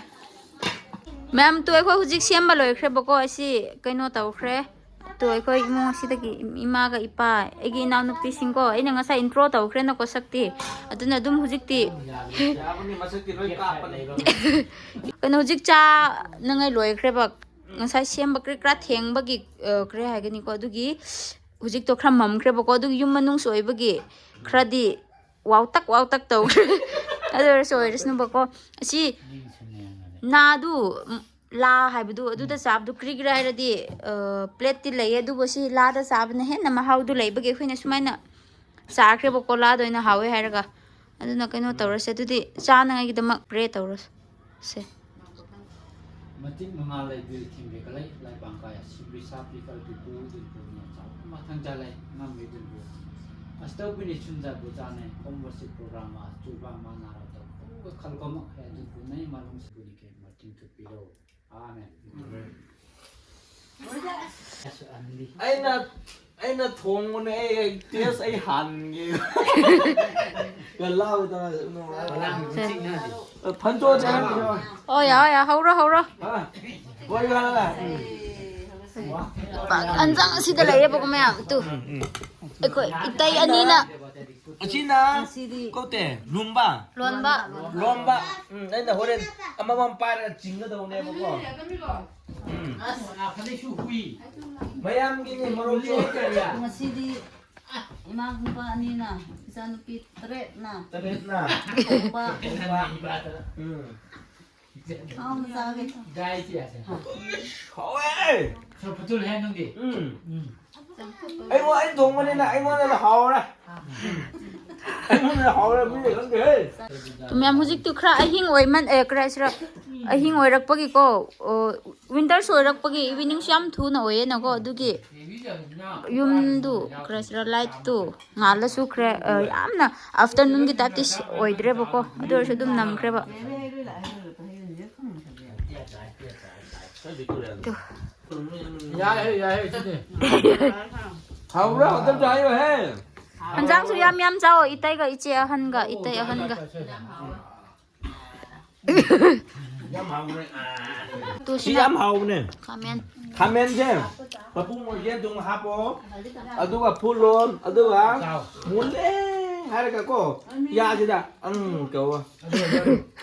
ꯃꯦꯝ, ꯇꯨ ꯑꯩꯈꯣꯏ ꯍꯧꯖꯤꯛ ꯁꯦꯝꯕ ꯂꯣꯏꯈ꯭ꯔꯦꯕꯀꯣ꯫ ꯑꯁꯤ ꯀꯩꯅꯣ ꯇꯧꯈ꯭ꯔꯦ꯫ ꯇꯨ ꯑꯩꯈꯣꯏ ꯏꯃꯨꯡ ꯑꯁꯤꯗꯒꯤ ꯏꯃꯥꯒ ꯏꯄꯥ, ꯑꯩꯒꯤ ꯏꯅꯥꯎꯅꯨꯄꯤꯁꯤꯡꯀꯣ, ꯑꯩꯅ ꯉꯁꯥꯏ intro ꯇꯧꯈ꯭ꯔꯦꯅꯀꯣ ꯁꯛꯇꯤ꯫ ꯑꯗꯨꯅ ꯑꯗꯨꯝ ꯍꯧꯖꯤꯛꯇꯤ ꯌꯥꯕꯅꯤ, ꯃꯁꯛꯇꯤ ꯂꯣꯏ ꯀꯥꯞꯄꯅꯦ꯫ ꯀꯩꯅꯣ, ꯍꯧꯖꯤꯛ ꯆꯥꯅꯉꯥꯏ ꯂꯣꯏꯈ꯭ꯔꯦꯕ꯫ ꯉꯁꯥꯏ ꯁꯦꯝꯕ ꯀ꯭ꯔꯤꯛ ꯀ꯭ꯔꯥ ꯊꯦꯡꯕꯒꯤ, ꯑ, ꯀꯔꯤ ꯍꯥꯏꯒꯅꯤꯀꯣ, ꯑꯗꯨꯒꯤ ꯍꯧꯖꯤꯛꯇꯣ ꯈꯔ ꯃꯝꯈ꯭ꯔꯦꯕꯀꯣ, ꯑꯗꯨꯒꯤ ꯌꯨꯝ ꯃꯅꯨꯡꯁꯨ ꯑꯣꯏꯕꯒꯤ ꯈꯔꯗꯤ ꯋꯥꯎꯇꯛ ꯋꯥꯎꯇꯛ ꯇꯧꯈ꯭ꯔꯦ꯫ ꯑꯗꯨ ꯑꯣꯏꯔꯁꯨ ꯑꯣꯏꯔꯁꯅꯨꯕꯀꯣ꯫ ꯑꯁꯤ ꯅꯥꯗꯨ, ꯎꯝ, ꯂꯥ ꯍꯥꯏꯕꯗꯨ, ꯑꯗꯨꯗ ꯆꯥꯕꯗꯨ ꯀ꯭ꯔꯤ ꯀ꯭ꯔꯤ ꯍꯥꯏꯔꯗꯤ, ꯑ, ꯄ꯭ꯂꯦꯠꯇꯤ ꯂꯩꯌꯦ, ꯑꯗꯨꯕꯨ ꯁꯤ ꯂꯥꯗ ꯆꯥꯕꯅ ꯍꯦꯟꯅ ꯃꯍꯥꯎꯗꯨ ꯂꯩꯕꯒꯤ ꯑꯩꯈꯣꯏꯅ ꯁꯨꯃꯥꯏꯅ ꯆꯥꯈ꯭ꯔꯦꯕꯀꯣ, ꯂꯥꯗ ꯑꯣꯏꯅ ꯍꯥꯎꯋꯦ ꯍꯥꯏꯔꯒ꯫ ꯑꯗꯨꯅ ꯀꯩꯅꯣ ꯇꯧꯔꯁꯦ, ꯑꯗꯨꯗꯤ ꯆꯥꯅꯉꯥꯏꯒꯤꯗꯃꯛ pray ꯇꯧꯔꯁꯦ꯫ ꯃꯇꯤꯛ ꯃꯉꯥ ꯂꯩꯕꯤ ꯊꯤꯡꯕꯤ ꯀꯂꯩ ꯂꯥꯏꯕꯥꯡ ꯀꯥꯏ ꯁꯤꯕꯤ ꯁꯥꯄꯤ ꯀꯜꯄꯤ ꯄꯨ ꯗꯨꯟꯄꯨ ꯅ ꯆꯥꯎ ꯃꯊꯪ ꯆꯥꯂꯩ ꯉꯝꯕꯤ ꯗꯨꯟꯄꯨ ꯑꯁꯇꯧꯕꯤꯅꯤ ꯁꯨꯟꯖꯥ ꯕꯨꯖꯥꯅꯦ ꯀꯣꯝꯕꯁꯤ ꯄ꯭ꯔꯣꯒ꯭ꯔꯥꯝ ꯆꯨꯕ ꯃꯥꯅꯥꯔ ꯇꯧ ꯀꯣꯝꯒ ꯈꯜ ꯀꯣꯝꯃ ꯍꯦ ꯗꯨꯟꯄꯨ ꯅꯩ ꯃꯥꯂꯨꯝ ꯁꯤꯕꯨꯅꯤ ꯀꯦ ꯃꯇꯤꯡ ꯊꯨꯞꯄꯤꯔꯣ꯫ ꯑꯥꯃꯦꯟ꯫ ꯑꯩꯅ ꯑꯩꯅ ꯊꯣꯡꯕꯅꯦ꯫ ꯑꯩ ꯇꯦꯁ ꯑꯩ ꯍꯥꯟꯒꯦ꯫ ꯒꯂꯥꯎꯗ ꯐꯟꯆꯣ ꯆꯥ꯫ ꯑꯣ, ꯌꯥ, ꯌꯥ, ꯍꯧꯔꯣ, ꯍꯧꯔꯣ꯫ ꯍꯣꯏ ꯍꯣꯏ꯫ ꯄꯥꯛ ꯑꯟꯖꯥꯡ ꯑꯁꯤꯗ ꯂꯩꯌꯦꯕꯀꯣ ꯃꯌꯥꯝ꯫ ꯇꯨ꯫ ꯑꯩꯈꯣꯏ ꯏꯇꯩ ꯑꯅꯤꯅ ꯑꯁꯤꯅ ꯉꯁꯤꯗꯤ ꯀꯧꯇꯦ ꯂꯨꯝꯕ꯫ ꯂꯣꯟꯕ꯫ ꯂꯣꯝꯕ꯫ ꯎꯝ, ꯑꯩꯅ ꯍꯣꯔꯦꯟ ꯑꯃꯃꯝ ꯄꯥꯏꯔꯒ ꯆꯤꯡꯒꯗꯧꯅꯦꯕꯀꯣ꯫ ꯎꯝ꯫ ꯃꯌꯥꯝꯒꯤꯅꯤ ꯃꯔꯣꯛꯁꯨ꯫ ꯉꯁꯤꯗꯤ ꯏꯃꯥ ꯅꯨꯄꯥ ꯑꯅꯤꯅ ꯏꯆꯥꯅꯨꯄꯤ ꯇꯔꯦꯠꯅ ꯇꯔꯦꯠꯅ꯫ ꯊꯣꯡꯕ꯫ ꯎꯝ꯫ ꯍꯥꯎꯅ ꯆꯥꯒꯦ꯫ ꯍꯥꯎꯋꯦ꯫ ꯎꯝ꯫ ꯑꯩꯉꯣꯟ ꯑꯩ ꯊꯣꯡꯕꯅꯤꯅ ꯑꯩꯉꯣꯟꯗ ꯍꯥꯎꯔꯦ꯫ ꯑꯩꯉꯣꯟꯗ ꯍꯥꯎꯔꯦ ꯃꯤꯅ ꯈꯪꯗꯦꯍꯦ꯫ ꯃꯌꯥꯝ ꯍꯧꯖꯤꯛꯇꯨ ꯈꯔ ꯑꯍꯤꯡ ꯑꯣꯏꯃꯟ ꯑꯦ ꯀꯔꯤ ꯍꯥꯏꯁꯤꯔꯥ ꯑꯍꯤꯡ ꯑꯣꯏꯔꯛꯄꯒꯤꯀꯣ꯫ ꯑꯣ, ꯋꯤꯟꯇꯔꯁꯨ ꯑꯣꯏꯔꯛꯄꯒꯤ ꯏꯚꯤꯅꯤꯡꯁꯨ ꯌꯥꯝ ꯊꯨꯅ ꯑꯣꯏꯌꯦꯅꯀꯣ꯫ ꯑꯗꯨꯒꯤ ꯌꯨꯝꯗꯨ ꯀꯔꯤ ꯍꯥꯏꯁꯤꯔꯥ ꯂꯥꯏꯠꯇꯨ ꯉꯥꯜꯂꯁꯨ ꯈꯔ ꯑ, ꯌꯥꯝꯅ ꯑꯥꯐꯇꯔꯅꯨꯟꯒꯤ ꯇꯥꯏꯞꯇꯤ ꯁꯤ- ꯑꯣꯏꯗ꯭ꯔꯦꯕꯀꯣ꯫ ꯑꯗꯨ ꯑꯣꯏꯔꯁꯨ ꯑꯗꯨꯝ ꯅꯝꯈ꯭ꯔꯦꯕ꯫ ꯌꯥꯏ ꯍꯦ, ꯌꯥꯏ ꯍꯦ, ꯁꯤꯗꯤ꯫ ꯍꯥꯎꯕ꯭ꯔꯥ? ꯑꯝꯇ ꯍꯥꯏꯌꯣ ꯍꯦ꯫ ꯍꯟꯖꯥꯡꯁꯨ ꯌꯥꯝ ꯌꯥꯝ ꯆꯥꯎ ꯏꯇꯩꯒ ꯏꯆꯦ ꯑꯍꯟꯒ ꯏꯇꯩ ꯑꯍꯟꯒ꯫ ꯌꯥꯝ ꯍꯥꯎꯕꯅꯦ꯫ ꯁꯤ ꯇꯨꯁꯤꯅ ꯌꯥꯝ ꯍꯥꯎꯕꯅꯦ꯫ ꯈꯥꯃꯦꯟ꯫ ꯈꯥꯃꯦꯟꯁꯦ ꯃꯄꯨꯝ ꯑꯣꯏꯒꯦ ꯑꯗꯨꯝ ꯍꯥꯞꯄꯣ꯫ ꯑꯗꯨꯒ ꯐꯨꯠꯂꯣ꯫ ꯑꯗꯨꯒ ꯃꯨꯜꯂꯦ ꯍꯥꯏꯔꯒ ꯀꯣ ꯌꯥꯁꯤꯗ ꯑꯪ ꯇꯧꯋꯣ꯫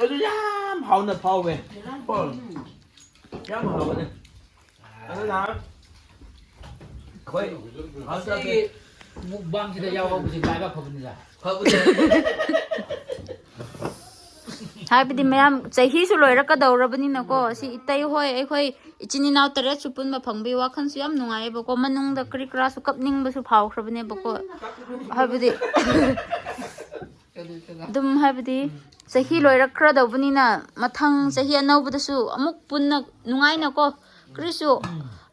ꯑꯗꯨ ꯌꯥꯝ ꯍꯥꯎꯅ ꯐꯥꯎꯋꯦ꯫ ꯀꯣ ꯌꯥꯝ ꯍꯥꯎꯕꯅꯦ꯫ ꯑꯗꯨꯅ ꯑꯩꯈꯣꯏ ꯉꯁꯤꯒꯤ ꯃꯨꯛꯕꯥꯡꯁꯤꯗ ꯌꯥꯎꯍꯧꯕꯁꯤ ꯃꯔꯥꯏꯕꯛ ꯐꯕꯅꯤꯗ꯫ ꯐꯕꯁꯦ ꯍꯥꯏꯕꯗꯤ ꯃꯌꯥꯝ ꯆꯍꯤꯁꯨ ꯂꯣꯏꯔꯛꯀꯗꯧꯔꯕꯅꯤꯅꯀꯣ꯫ ꯁꯤ ꯏꯇꯩ ꯍꯣꯏ ꯑꯩꯈꯣꯏ ꯏꯆꯤꯟ ꯏꯅꯥꯎ ꯇꯔꯦꯠꯁꯨ ꯄꯨꯟꯕ ꯐꯪꯕꯒꯤ ꯋꯥꯈꯜꯁꯨ ꯌꯥꯝ ꯅꯨꯡꯉꯥꯏꯌꯦꯕꯀꯣ꯫ ꯃꯅꯨꯡꯗ ꯀꯔꯤ ꯀꯔꯥꯁꯨ ꯀꯞꯅꯤꯡꯕꯁꯨ ꯐꯥꯎꯈ꯭ꯔꯕꯅꯦꯕꯀꯣ꯫ ꯍꯥꯏꯕꯗꯤ ꯑꯗꯨꯝ ꯍꯥꯏꯕꯗꯤ ꯆꯍꯤ ꯂꯣꯏꯔꯛꯈ꯭ꯔꯗꯧꯕꯅꯤꯅ ꯃꯊꯪ ꯆꯍꯤ ꯑꯅꯧꯕꯗꯁꯨ ꯑꯃꯨꯛ ꯄꯨꯟꯅ ꯅꯨꯡꯉꯥꯏꯅꯀꯣ ꯀꯔꯤꯁꯨ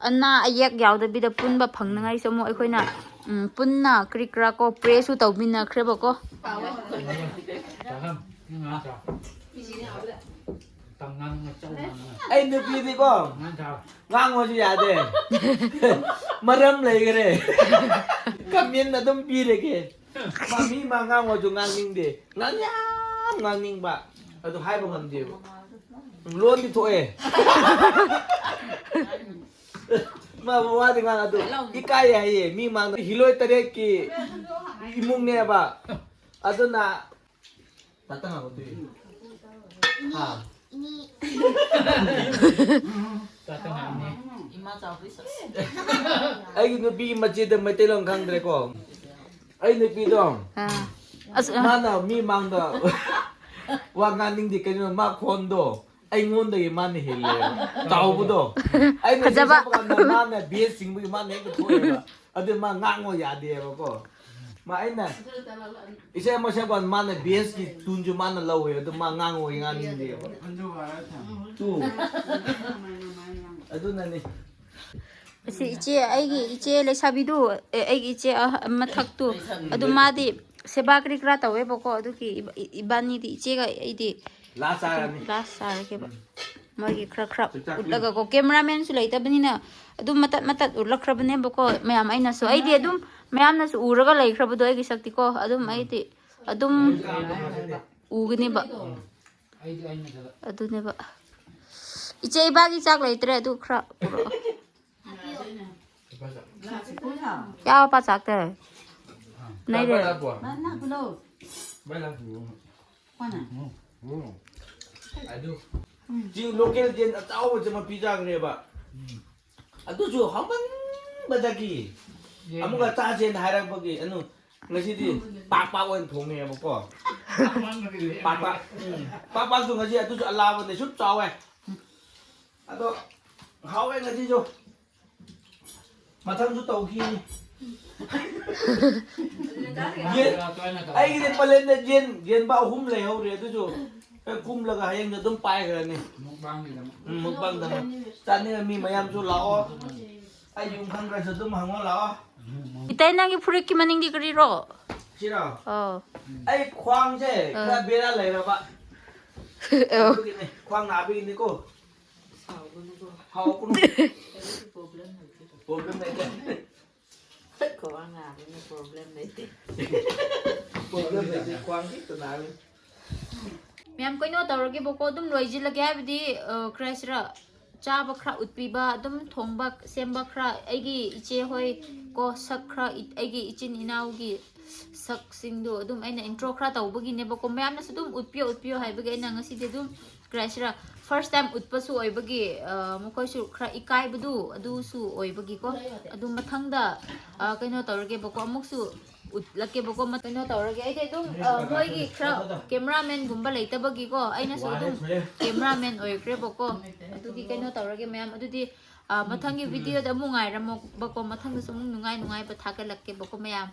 ꯑꯅꯥ ꯑꯌꯦꯛ ꯌꯥꯎꯗꯕꯤꯗ ꯄꯨꯟꯕ ꯐꯪꯅꯉꯥꯏꯁꯨ ꯑꯃꯨꯛ ꯑꯩꯈꯣꯏꯅ ꯎꯝ, ꯄꯨꯟꯅ ꯀꯔꯤ ꯀꯔꯥ ꯀꯣ ꯄ꯭ꯔꯦꯁꯨ ꯇꯧꯃꯤꯟꯅꯈ꯭ꯔꯦꯕꯀꯣ꯫ ꯑꯩ ꯅꯨꯄꯤꯗꯤꯀꯣ, ꯉꯥꯡꯉꯣꯁꯨ ꯌꯥꯗꯦ꯫ ꯃꯔꯝ ꯂꯩꯈꯔꯦ꯫ ꯀꯃꯦꯟ ꯑꯗꯨꯝ ꯄꯤꯔꯒꯦ꯫ ꯃꯥ ꯃꯤ ꯃꯥ ꯉꯥꯡꯉꯣꯁꯨ ꯉꯥꯡꯅꯤꯡꯗꯦ꯫ ꯉꯥꯡ ꯌꯥꯝ ꯉꯥꯡꯅꯤꯡꯕ꯫ ꯑꯗꯨ ꯍꯥꯏꯕ ꯉꯝꯗꯦꯕ꯫ ꯂꯣꯟꯗꯤ ꯊꯣꯛꯑꯦ꯫ ꯃꯥ ꯋꯥꯗꯤ ꯉꯥꯡ ꯑꯗꯨ ꯏꯀꯥꯏ ꯍꯥꯏꯌꯦ꯫ ꯃꯤ ꯃꯥꯡꯗ ꯍꯤꯂꯣꯏ ꯇꯔꯦꯠꯀꯤ ꯏꯃꯨꯡꯅꯦꯕ꯫ ꯑꯗꯨꯅ ꯇꯥꯇ ꯉꯥꯡꯉꯣ ꯇꯨꯏ꯫ ꯍꯥ? ꯏꯃꯥ ꯆꯥꯎꯕꯤ ꯁꯛꯁꯤ꯫ ꯑꯩꯒꯤ ꯅꯨꯄꯤꯒꯤ ꯃꯆꯦꯗ ꯃꯩꯇꯩꯂꯣꯟ ꯈꯪꯗ꯭ꯔꯦꯀꯣ꯫ ꯑꯩ ꯅꯨꯄꯤꯗꯣ ꯑꯥ꯫ ꯑꯁ, ꯑ꯫ ꯃꯥꯅ ꯃꯤ ꯃꯥꯡꯗ ꯋꯥ ꯉꯥꯡꯅꯤꯡꯗꯦ꯫ ꯀꯩꯅꯣ, ꯃꯥ ꯈꯣꯟꯗꯣ ꯑꯩꯉꯣꯟꯗꯒꯤ ꯃꯥꯅ ꯍꯦꯜꯂꯦꯕ꯫ ꯆꯥꯎꯕꯗꯣ꯫ ꯑꯩꯅ ꯐꯖꯕ꯫ ꯏꯁꯩ ꯁꯛꯄ ꯀꯥꯟꯗ ꯃꯥꯅ ꯕꯦꯁ ꯆꯤꯡꯕꯒꯤ ꯃꯥꯅ ꯍꯦꯛꯇ ꯊꯣꯛꯑꯦꯕ꯫ ꯑꯗꯨ ꯃꯥ ꯉꯥꯡꯉꯣ ꯌꯥꯗꯦꯕꯀꯣ꯫ ꯃꯥ ꯑꯩꯅ ꯏꯁꯩ ꯑꯃ ꯁꯛꯄ ꯀꯥꯟꯗ ꯃꯥꯅ ꯕꯦꯁꯀꯤ ꯇꯨꯟꯁꯨ ꯃꯥꯅ ꯂꯧꯋꯦ꯫ ꯑꯗꯨ ꯃꯥ ꯉꯥꯡꯉꯣ ꯉꯥꯡꯅꯤꯡꯗꯦꯕ꯫ ꯇꯨ꯫ ꯑꯗꯨꯅꯅꯤ꯫ ꯑꯁꯤ ꯏꯆꯦ, ꯑꯩꯒꯤ ꯏꯆꯦ ꯂꯩꯁꯥꯕꯤꯗꯨ, ꯑꯦ, ꯑꯩꯒꯤ ꯏꯆꯦ ꯑꯍ-, ꯃꯊꯛꯇꯨ, ꯑꯗꯨ ꯃꯥꯗꯤ ꯁꯦꯕꯥ ꯀꯔꯤ ꯀꯔꯥ ꯇꯧꯋꯦꯕꯀꯣ꯫ ꯑꯗꯨꯒꯤ ꯏꯕ-, ꯏ-, ꯏꯕꯥꯅꯤꯗꯤ, ꯏꯆꯦꯒ ꯑꯩꯗꯤ ꯂꯥꯁ ꯆꯥꯔꯅꯤ꯫ ꯂꯥꯁ ꯆꯥꯔꯒꯦꯕ꯫ ꯃꯣꯏꯒꯤ ꯈꯔ ꯈꯔ ꯆꯨꯖꯥꯛ ꯎꯠꯂꯒꯀꯣ, ꯀꯦꯃꯦꯔꯥꯃꯦꯟꯁꯨ ꯂꯩꯇꯕꯅꯤꯅ ꯑꯗꯨꯝ ꯃꯇꯠ ꯃꯇꯠ ꯎꯠꯂꯛꯈ꯭ꯔꯕꯅꯦꯕꯀꯣ ꯃꯌꯥꯝ꯫ ꯑꯩꯅꯁꯨ, ꯑꯩꯗꯤ ꯑꯗꯨꯝ ꯃꯌꯥꯝꯅꯁꯨ ꯎꯔꯒ ꯂꯩꯈ꯭ꯔꯕꯗꯣ ꯑꯩꯒꯤ ꯁꯛꯇꯤꯀꯣ, ꯑꯗꯨꯝ ꯑꯩꯗꯤ ꯑꯗꯨꯝ ꯎꯒꯅꯤꯕ꯫ ꯑꯩꯗꯤ ꯑꯩꯅ ꯆꯠꯂ-, ꯑꯗꯨꯅꯦꯕ꯫ ꯏꯆꯦ, ꯏꯕꯥꯒꯤ ꯆꯥꯛ ꯂꯩꯇ꯭ꯔꯦ, ꯑꯗꯨ ꯈꯔ ꯄꯨꯔꯛꯑꯣ꯫ ꯏꯄꯥ ꯆꯥꯛ꯫ ꯌꯥꯎ ꯄꯥ ꯆꯥꯛꯇ꯫ ꯅꯩꯔꯦ꯫ ꯆꯥꯛ ꯄꯥꯏꯔꯛꯄ꯭ꯔꯣ? ꯃꯥ ꯅꯥ ꯄꯨꯂꯣ꯫ ꯄꯥꯏꯔꯛꯄ꯭ꯔꯣ? ꯄꯥꯅ꯫ ꯎꯝ꯫ ꯑꯗꯨ꯫ ꯁꯤ ꯂꯣꯀꯦꯜ ꯌꯦꯟ ꯑꯆꯥꯎꯕꯁꯦ ꯃꯄꯤ ꯆꯥꯈ꯭ꯔꯦꯕ꯫ ꯎꯝ꯫ ꯑꯗꯨꯁꯨ ꯍꯥꯎꯃꯟꯕꯗꯒꯤ ꯌꯦꯟ꯫ ꯑꯃꯨꯛꯀ ꯆꯥꯁꯦꯅ ꯍꯥꯏꯔꯛꯄꯒꯤ ꯑꯅꯨ ꯉꯁꯤꯗꯤ ꯄꯥꯛ ꯄꯥꯛ ꯑꯣꯏꯅ ꯊꯣꯡꯉꯦꯕꯀꯣ꯫ ꯄꯥꯛ ꯄꯥꯛ꯫ ꯎꯝ꯫ ꯄꯥꯛ ꯄꯥꯛꯁꯨ ꯉꯁꯤ ꯑꯗꯨꯁꯨ ꯑꯂꯥꯕꯅꯦ ꯁꯨꯝ ꯆꯥꯎꯋꯦ꯫ ꯑꯗꯣ ꯍꯥꯎꯋꯦ ꯉꯁꯤꯁꯨ꯫ ꯃꯊꯪꯁꯨ ꯇꯧꯈꯤꯅꯤ꯫ ꯌꯦꯟ-, ꯑꯩꯒꯤꯗꯤ ꯄꯂꯦꯟꯗ ꯌꯦꯟ, ꯌꯦꯟꯕ ꯑꯍꯨꯝ ꯂꯩꯍꯧꯔꯦ꯫ ꯑꯗꯨꯁꯨ ꯍꯦꯛ ꯀꯨꯝꯂꯒ ꯍꯌꯦꯡꯗꯤ ꯑꯗꯨꯝ ꯄꯥꯏꯈ꯭ꯔꯅꯤ꯫ ꯃꯨꯛꯕꯥꯡꯒꯤꯗꯃꯛ꯫ ꯎꯝ, ꯃꯨꯛꯕꯥꯡꯗꯃꯛ꯫ ꯆꯥꯅꯤꯡꯕ ꯃꯤ ꯃꯌꯥꯝꯁꯨ ꯂꯥꯛꯑꯣ꯫ ꯑꯩ ꯌꯨꯝ ꯈꯪꯗ꯭ꯔꯁꯨ ꯑꯗꯨꯝ ꯍꯪꯉꯣ ꯂꯥꯛꯑꯣ꯫ ꯏꯇꯩ, ꯅꯪꯒꯤ ꯐꯨꯔꯤꯠꯀꯤ ꯃꯅꯤꯡꯗꯤ ꯀꯔꯤꯔꯣ? ꯁꯤꯔꯣ? ꯑꯧ꯫ ꯑꯩ ꯈ꯭ꯋꯥꯡꯁꯦ ꯑꯥ꯫ ꯈꯔ ꯕꯦꯔꯥ ꯂꯩꯔꯕ꯫ ꯑꯗꯨꯒꯤꯅꯦ, ꯈ꯭ꯋꯥꯡ ꯅꯥꯕꯒꯤꯅꯤꯀꯣ꯫ ꯍꯥꯎꯒꯅꯨꯀꯣ꯫ ꯍꯥꯎꯒꯅꯨ꯫ ꯑꯩꯒꯤ problem ꯂꯩꯇꯦ꯫ Problem ꯂꯩꯇꯦ꯫ ꯈ꯭ꯋꯥꯡ ꯅꯥꯕꯅ problem ꯂꯩꯇꯦ꯫ Problem ꯂꯩꯇꯦ, ꯈ꯭ꯋꯥꯡ ꯈꯛꯇ ꯅꯥꯕꯅꯤ꯫ ꯃꯌꯥꯝ ꯀꯩꯅꯣ ꯇꯧꯔꯒꯦꯕꯀꯣ, ꯑꯗꯨꯝ ꯂꯣꯏꯁꯤꯜꯂꯒꯦ, ꯍꯥꯏꯕꯗꯤ, ꯑ, ꯀꯔꯤ ꯍꯥꯏꯁꯤꯔꯥ, ꯆꯥꯕ ꯈꯔ ꯎꯠꯄꯤꯕ, ꯑꯗꯨꯝ ꯊꯣꯡꯕ ꯁꯦꯝꯕ ꯈꯔ, ꯑꯩꯒꯤ ꯏꯆꯦ ꯍꯣꯏ ꯀꯣ, ꯁꯛ ꯈꯔ, ꯏ-, ꯑꯩꯒꯤ ꯏꯆꯤꯟ ꯏꯅꯥꯎꯒꯤ ꯁꯛꯁꯤꯡꯗꯣ ꯑꯗꯨꯝ ꯑꯩꯅ intro ꯈꯔ ꯇꯧꯕꯒꯤꯅꯦꯕꯀꯣ, ꯃꯌꯥꯝꯅꯁꯨ ꯑꯗꯨꯝ ꯎꯠꯄꯤꯌꯣ, ꯎꯠꯄꯤꯌꯣ ꯍꯥꯏꯕꯒꯤ ꯑꯩꯅ ꯉꯁꯤꯗꯤ ꯑꯗꯨꯝ, ꯀꯔꯤ ꯍꯥꯏꯁꯤꯔꯥ, first time ꯎꯠꯄꯁꯨ ꯑꯣꯏꯕꯒꯤ, ꯑ, ꯃꯈꯣꯏꯁꯨ ꯈꯔ ꯏꯀꯥꯏꯕꯗꯨ ꯑꯗꯨꯁꯨ ꯑꯣꯏꯕꯒꯤꯀꯣ, ꯑꯗꯨ ꯃꯊꯪꯗ, ꯑ, ꯀꯩꯅꯣ ꯇꯧꯔꯒꯦꯕꯀꯣ, ꯑꯃꯨꯛꯁꯨ ꯎꯠꯂꯛꯀꯦꯕꯀꯣ, ꯃ-, ꯀꯩꯅꯣ ꯇꯧꯔꯒꯦ꯫ ꯑꯩꯗꯤ ꯑꯗꯨꯝ, ꯑ, ꯃꯣꯏꯒꯤ ꯈꯔ cameraman ꯒꯨꯝꯕ ꯂꯩꯇꯕꯒꯤꯀꯣ, ꯑꯩꯅꯁꯨ ꯑꯗꯨꯝ cameraman ꯑꯣꯏꯈ꯭ꯔꯦꯕꯀꯣ꯫ ꯑꯗꯨꯗꯤ ꯀꯩꯅꯣ ꯇꯧꯔꯒꯦ ꯃꯌꯥꯝ, ꯑꯗꯨꯗꯤ, ꯑ, ꯃꯊꯪꯒꯤ video ꯗ ꯑꯃꯨꯛ ꯉꯥꯏꯔꯝꯃꯣꯕꯀꯣ, ꯃꯊꯪꯗꯁꯨ ꯑꯃꯨꯛ ꯅꯨꯡꯉꯥꯏ ꯅꯨꯡꯉꯥꯏꯕ ꯊꯥꯒꯠꯂꯛꯀꯦꯕꯀꯣ ꯃꯌꯥꯝ꯫